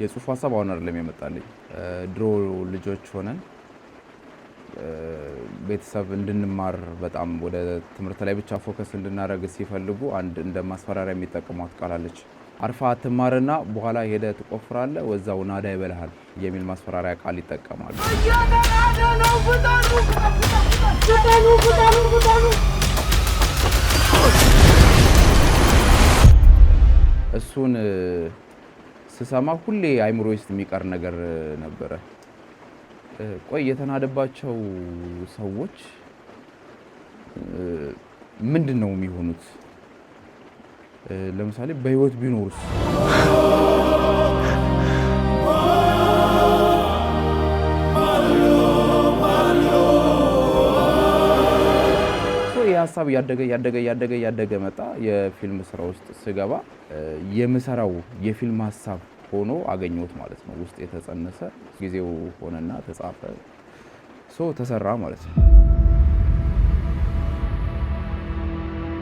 የጽሁፍ ሀሳብ አሁን አይደለም የመጣልኝ። ድሮ ልጆች ሆነን ቤተሰብ እንድንማር በጣም ወደ ትምህርት ላይ ብቻ focus እንድናደርግ ሲፈልጉ አንድ እንደ ማስፈራሪያ የሚጠቀሟት ቃል አለች። አርፈህ አትማርና በኋላ ሄደህ ትቆፍራለህ፣ ወዛው ናዳ ይበልሃል የሚል ማስፈራሪያ ቃል ይጠቀማሉ። እየተናደ ነው! ፍጠኑ! ፍጠኑ! ፍጠኑ! ፍጠኑ! እሱን ስሰማ ሁሌ አይምሮ ውስጥ የሚቀር ነገር ነበረ። ቆይ የተናደባቸው ሰዎች ምንድን ነው የሚሆኑት? ለምሳሌ በህይወት ቢኖሩስ? ይህ ሀሳብ እያደገ እያደገ እያደገ እያደገ መጣ። የፊልም ስራ ውስጥ ስገባ የምሰራው የፊልም ሀሳብ ሆኖ አገኘሁት ማለት ነው። ውስጥ የተጸነሰ ጊዜው ሆነና ተጻፈ፣ so ተሰራ ማለት ነው።